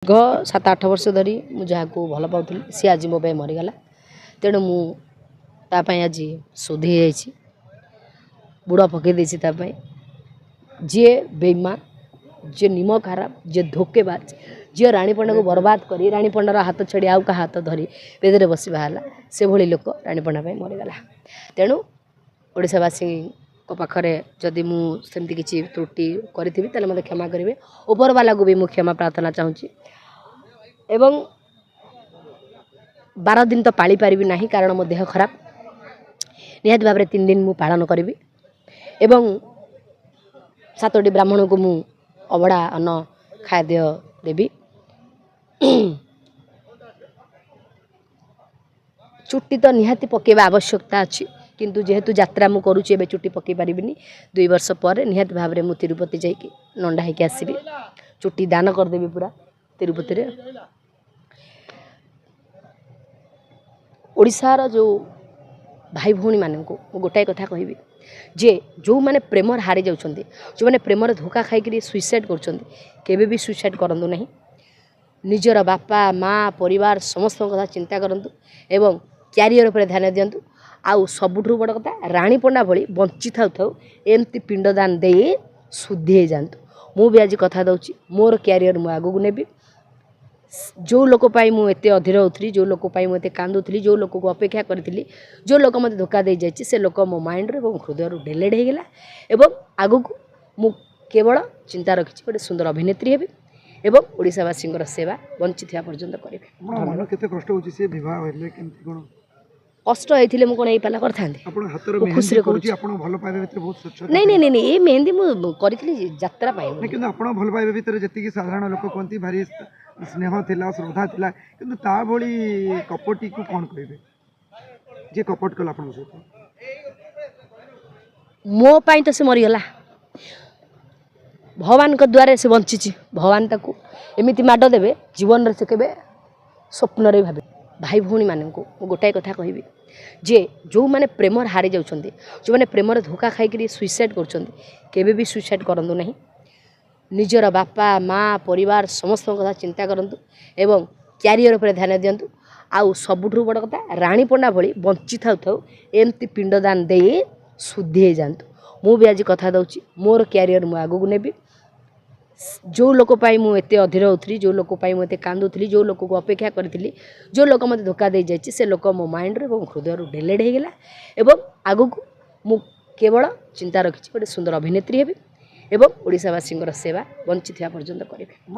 ଦୀର୍ଘ 7-8 ବର୍ଷ ଧରି ମୁଁ ଯାହାକୁ ଭଲ ପାଉଥିଲି, ସିଏ ଆଜି ମୋ ପାଇଁ ମରିଗଲା। ତେଣୁ ମୁଁ ତା ପାଇଁ ଆଜି ଶୁଦ୍ଧି ହେଇଯାଇଛି, ବୁଡ଼ ପକାଇ ଦେଇଛି ତା ପାଇଁ। ଯିଏ ବେଇମାନ, ଯିଏ ନିମକ ହାରାମ, ଯିଏ ଧୋକେବାଜ, ଯିଏ ରାଣୀ ପଣ୍ଡାକୁ ବର୍ବାଦ କରି ରାଣୀ ପଣ୍ଡାର ହାତ ଛାଡ଼ି ଆଉ କାହା ହାତ ଧରି ବେଦିରେ ବସି ବାହାରିଲା, ସେଭଳି ଲୋକ ରାଣୀ ପଣ୍ଡା ପାଇଁ ମରିଗଲା। ତେଣୁ ଓଡ଼ିଶାବାସୀଙ୍କ ପାଖରେ ଯଦି ମୁଁ ସେମିତି କିଛି ତ୍ରୁଟି କରିଥିବି, ତାହେଲେ ମୋତେ କ୍ଷମା କରିବେ। ଉପରବାଲାକୁ ବି ମୁଁ କ୍ଷମା ପ୍ରାର୍ଥନା ଚାହୁଁଛି। ଏବଂ 12 ଦିନ ତ ପାଳି ପାରିବି ନାହିଁ, କାରଣ ମୋ ଦେହ ଖରାପ। ନିହାତି ଭାବରେ 3 ଦିନ ମୁଁ ପାଳନ କରିବି ଏବଂ 7ଟି ବ୍ରାହ୍ମଣକୁ ମୁଁ ଅବଢ଼ା ଅନ୍ନ ଖାଦ୍ୟ ଦେବି। ଚୁଟି ତ ନିହାତି ପକାଇବା ଆବଶ୍ୟକତା ଅଛି, କିନ୍ତୁ ଯେହେତୁ ଯାତ୍ରା ମୁଁ କରୁଛି, ଏବେ ଚୁଟି ପକାଇ ପାରିବିନି। 2 ବର୍ଷ ପରେ ନିହାତି ଭାବରେ ମୁଁ ତିରୁପତି ଯାଇକି ନଣ୍ଡା ହେଇକି ଆସିବି, ଚୁଟି ଦାନ କରିଦେବି ପୁରା ତିରୁପତିରେ। ଓଡ଼ିଶାର ଯେଉଁ ଭାଇ ଭଉଣୀମାନଙ୍କୁ ମୁଁ ଗୋଟାଏ କଥା କହିବି ଯେ ଯେଉଁମାନେ ପ୍ରେମରେ ହାରି ଯାଉଛନ୍ତି, ଯେଉଁମାନେ ପ୍ରେମରେ ଧୋକା ଖାଇକରି ସୁଇସାଇଡ଼୍ କରୁଛନ୍ତି, କେବେ ବି ସୁଇସାଇଡ଼୍ କରନ୍ତୁ ନାହିଁ। ନିଜର ବାପା ମା ପରିବାର ସମସ୍ତଙ୍କ କଥା ଚିନ୍ତା କରନ୍ତୁ ଏବଂ କ୍ୟାରିୟର ଉପରେ ଧ୍ୟାନ ଦିଅନ୍ତୁ। ଆଉ ସବୁଠୁ ବଡ଼ କଥା, ରାଣୀ ପଣ୍ଡା ଭଳି ବଞ୍ଚି ଥାଉ ଥାଉ ଏମିତି ପିଣ୍ଡଦାନ ଦେଇ ଶୁଦ୍ଧି ହେଇଯାଆନ୍ତୁ। ମୁଁ ବି ଆଜି କଥା ଦେଉଛି, ମୋର କ୍ୟାରିୟର ମୁଁ ଆଗକୁ ନେବି। ଯେଉଁ ଲୋକ ପାଇଁ ମୁଁ ଏତେ ଅଧୀର ହେଉଥିଲି, ଯେଉଁ ଲୋକ ପାଇଁ ମୁଁ ଏତେ କାନ୍ଦୁଥିଲି, ଯେଉଁ ଲୋକକୁ ଅପେକ୍ଷା କରିଥିଲି, ଯେଉଁ ଲୋକ ମୋତେ ଧୋକା ଦେଇଯାଇଛି, ସେ ଲୋକ ମୋ ମାଇଣ୍ଡରୁ ଏବଂ ହୃଦୟରୁ ଡିଲେଟ୍ ହେଇଗଲା। ଏବଂ ଆଗକୁ ମୁଁ କେବଳ ଚିନ୍ତା ରଖିଛି, ଗୋଟେ ସୁନ୍ଦର ଅଭିନେତ୍ରୀ ହେବି ଏବଂ ଓଡ଼ିଶାବାସୀଙ୍କର ସେବା ବଞ୍ଚିଥିବା ପର୍ଯ୍ୟନ୍ତ କରିବି। ଆପଣଙ୍କ ମନ କେତେ କଷ୍ଟ ହେଉଛି, ସେ ବିବାହ ହେଲେ କେମିତି କ'ଣ? କଷ୍ଟ ହେଇଥିଲେ ମୁଁ କ'ଣ ଏଇ ପାଲା କରିଥାନ୍ତି? ଆପଣ ହାତର ମୁଁ ଖୁସିରେ ମେହେନ୍ଦି କହୁଛି କରୁଛି। ଆପଣ ଭଲ ପାଇବା ଭିତରେ ବହୁତ ସ୍ୱଚ୍ଛତା। ନାଇଁ ନାଇଁ ନାଇଁ ନାଇଁ, ଏ ମେହେନ୍ଦି ମୁଁ କରିଥିଲି ଯାତ୍ରା ପାଇଁ। ନାଇଁ, କିନ୍ତୁ ଆପଣ ଭଲ ପାଇବା ଭିତରେ ଯେତିକି ସାଧାରଣ ଲୋକ କୁହନ୍ତି ଭାରି ସ୍ନେହ ଥିଲା, ଶ୍ରଦ୍ଧା ଥିଲା, କିନ୍ତୁ ତା ଭଳି କପଟିକୁ କ'ଣ କହିବେ, ଯିଏ କପଟ କଲା ଆପଣଙ୍କ ସହିତ? ମୋ ପାଇଁ ତ ସେ ମରିଗଲା। ଭଗବାନଙ୍କ ଦ୍ୱାରେ ସେ ବଞ୍ଚିଛି। ଭଗବାନ ତାକୁ ଏମିତି ମାଡ଼ ଦେବେ, ଜୀବନରେ ସେ କେବେ ସ୍ୱପ୍ନରେ ବି ଭାବେ। ଭାଇ ଭଉଣୀମାନଙ୍କୁ ମୁଁ ଗୋଟାଏ କଥା କହିବି ଯେ ଯେଉଁମାନେ ପ୍ରେମରେ ହାରି ଯାଉଛନ୍ତି, ଯେଉଁମାନେ ପ୍ରେମରେ ଧୋକା ଖାଇକରି ସୁଇସାଇଡ଼୍ କରୁଛନ୍ତି, କେବେ ବି ସୁଇସାଇଡ଼୍ କରନ୍ତୁ ନାହିଁ। ନିଜର ବାପା ମା ପରିବାର ସମସ୍ତଙ୍କ କଥା ଚିନ୍ତା କରନ୍ତୁ ଏବଂ କ୍ୟାରିୟର ଉପରେ ଧ୍ୟାନ ଦିଅନ୍ତୁ। ଆଉ ସବୁଠୁ ବଡ଼ କଥା, ରାଣୀ ପଣ୍ଡା ଭଳି ବଞ୍ଚି ଥାଉ ଥାଉ ଏମିତି ପିଣ୍ଡଦାନ ଦେଇ ଶୁଦ୍ଧି ହେଇଯାଆନ୍ତୁ। ମୁଁ ବି ଆଜି କଥା ଦେଉଛି, ମୋର କ୍ୟାରିୟର ମୁଁ ଆଗକୁ ନେବି। ଯେଉଁ ଲୋକ ପାଇଁ ମୁଁ ଏତେ ଅଧୀର ହେଉଥିଲି, ଯେଉଁ ଲୋକ ପାଇଁ ମୁଁ ଏତେ କାନ୍ଦୁଥିଲି, ଯେଉଁ ଲୋକକୁ ଅପେକ୍ଷା କରିଥିଲି, ଯେଉଁ ଲୋକ ମୋତେ ଧୋକା ଦେଇଯାଇଛି, ସେ ଲୋକ ମୋ ମାଇଣ୍ଡରୁ ଏବଂ ହୃଦୟରୁ ଡିଲେଟ୍ ହେଇଗଲା। ଏବଂ ଆଗକୁ ମୁଁ କେବଳ ଚିନ୍ତା ରଖିଛି, ଗୋଟେ ସୁନ୍ଦର ଅଭିନେତ୍ରୀ ହେବି ଏବଂ ଓଡ଼ିଶାବାସୀଙ୍କର ସେବା ବଞ୍ଚିଥିବା ପର୍ଯ୍ୟନ୍ତ କରିବି। ଆପଣ